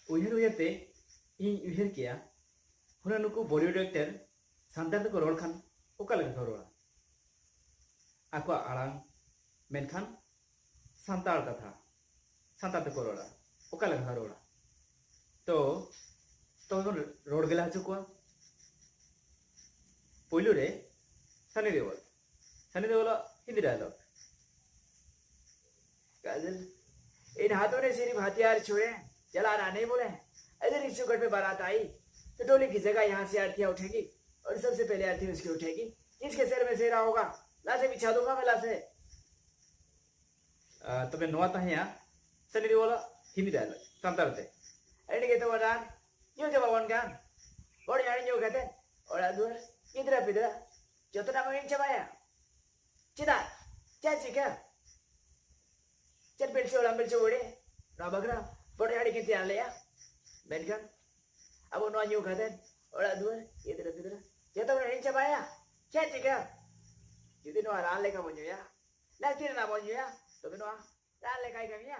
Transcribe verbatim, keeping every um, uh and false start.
ᱩᱭᱦᱟᱹᱨ ᱩᱭᱦᱟᱹᱨ ᱛᱮ ᱤᱧ ᱩᱭᱦᱟᱹᱨ ᱠᱮᱭᱟ, ᱦᱩᱱᱟᱹᱝ ᱱᱩᱠᱩ ᱵᱚᱞᱤᱣᱩᱰ ᱮᱠᱴᱟᱨ ᱥᱟᱱᱛᱟᱲ ᱛᱮᱠᱚ ᱨᱚᱲ ᱠᱷᱟᱱ ᱚᱠᱟ ᱞᱮᱠᱟ ᱠᱚ ᱨᱚᱲᱟ? ᱟᱠᱚᱣᱟᱜ ᱟᱲᱟᱝ, ᱢᱮᱱᱠᱷᱟᱱ ᱥᱟᱱᱛᱟᱲ ᱠᱟᱛᱷᱟ, ᱥᱟᱱᱛᱟᱲ ᱛᱮᱠᱚ ᱨᱚᱲᱟ, ᱚᱠᱟ ᱞᱮᱠᱟ ᱠᱚ ᱨᱚᱲᱟ? ᱛᱚ ᱛᱚᱵᱮ ᱵᱚᱱ ᱨᱚᱲ ᱜᱮᱞᱟ ᱦᱚᱪᱚ ᱠᱚᱣᱟ᱾ ᱯᱳᱭᱞᱳ ᱨᱮ ᱥᱟᱱᱤ ᱫᱮᱣᱚᱞ, ᱥᱟᱱᱤ ᱫᱮᱣᱚᱞᱟᱜ ᱦᱤᱱᱫᱤ ᱰᱟᱭᱞᱚᱜ᱾ काजल, इन हाथों ने सिर्फ हथियार छुए हैं, जलाना नहीं बोले हैं। अगर इस चौखट पे बारात आई तो डोली की जगह यहाँ से अर्थियां उठेगी और सबसे पहले अर्थी उसकी उठेगी जिसके सिर में सेहरा होगा। लाशें बिछा दूंगा मैं, लाशें। ᱟᱨ ᱛᱚᱵᱮ ᱱᱚᱣᱟ ᱛᱟᱦᱮᱸᱭᱟ ᱥᱟᱱᱤ ᱫᱮᱣᱚᱞᱟᱜ ᱦᱤᱱᱫᱤ ᱰᱟᱭᱞᱚᱜ ᱥᱟᱱᱛᱟᱲ ᱛᱮ᱾ ᱟᱹᱰᱤ ᱜᱮ ᱛᱚᱵᱮ ᱨᱟᱱ ᱧᱩ ᱪᱟᱵᱟ ᱵᱚᱱ ᱠᱟᱱ, ᱦᱚᱲ ᱦᱟᱺᱰᱤ ᱧᱩ ᱠᱟᱛᱮ ᱚᱲᱟᱜ ᱫᱩᱣᱟᱹᱨ ᱜᱤᱫᱽᱨᱟᱹ ᱯᱤᱫᱽᱨᱟᱹ ᱡᱚᱛᱚᱱᱟᱜ ᱵᱚᱱ ᱦᱤᱲᱤᱧ ᱪᱟᱵᱟᱭᱟ᱾ ᱪᱮᱫᱟᱜ? ᱪᱮᱫ ᱪᱤᱠᱟᱹ? ᱪᱮᱫ ᱯᱤᱞᱪᱩ ᱦᱟᱲᱟᱢ ᱯᱤᱞᱪᱩ ᱵᱩᱲᱦᱤ ᱱᱚᱣᱟ ᱵᱟᱠᱷᱨᱟ ᱵᱚᱰᱮ ᱦᱟᱺᱰᱤ ᱠᱤᱱ ᱛᱮᱭᱟᱨ ᱞᱮᱭᱟ, ᱢᱮᱱᱠᱷᱟᱱ ᱟᱵᱚ ᱱᱚᱣᱟ ᱧᱩ ᱠᱟᱛᱮ ᱚᱲᱟᱜ ᱫᱩᱣᱟᱹᱨ ᱜᱤᱫᱽᱨᱟᱹ ᱯᱤᱫᱽᱨᱟᱹ ᱡᱚᱛᱚ ᱵᱚᱱ ᱦᱤᱲᱤᱧ ᱪᱟᱵᱟᱭᱟ᱾ ᱪᱮᱫ ᱪᱤᱠᱟᱹ? ᱡᱩᱫᱤ ᱱᱚᱣᱟ ᱨᱟᱱ ᱞᱮᱠᱟ ᱵᱚᱱ ᱧᱩᱭᱟ, ᱞᱟᱹᱠᱛᱤ ᱨᱮᱱᱟᱜ ᱵᱚᱱ ᱧᱩᱭᱟ, ᱛᱚᱵᱮ ᱱᱚᱣᱟ ᱨᱟᱱ ᱞᱮᱠᱟᱭ ᱠᱟᱹᱢᱤᱭᱟ᱾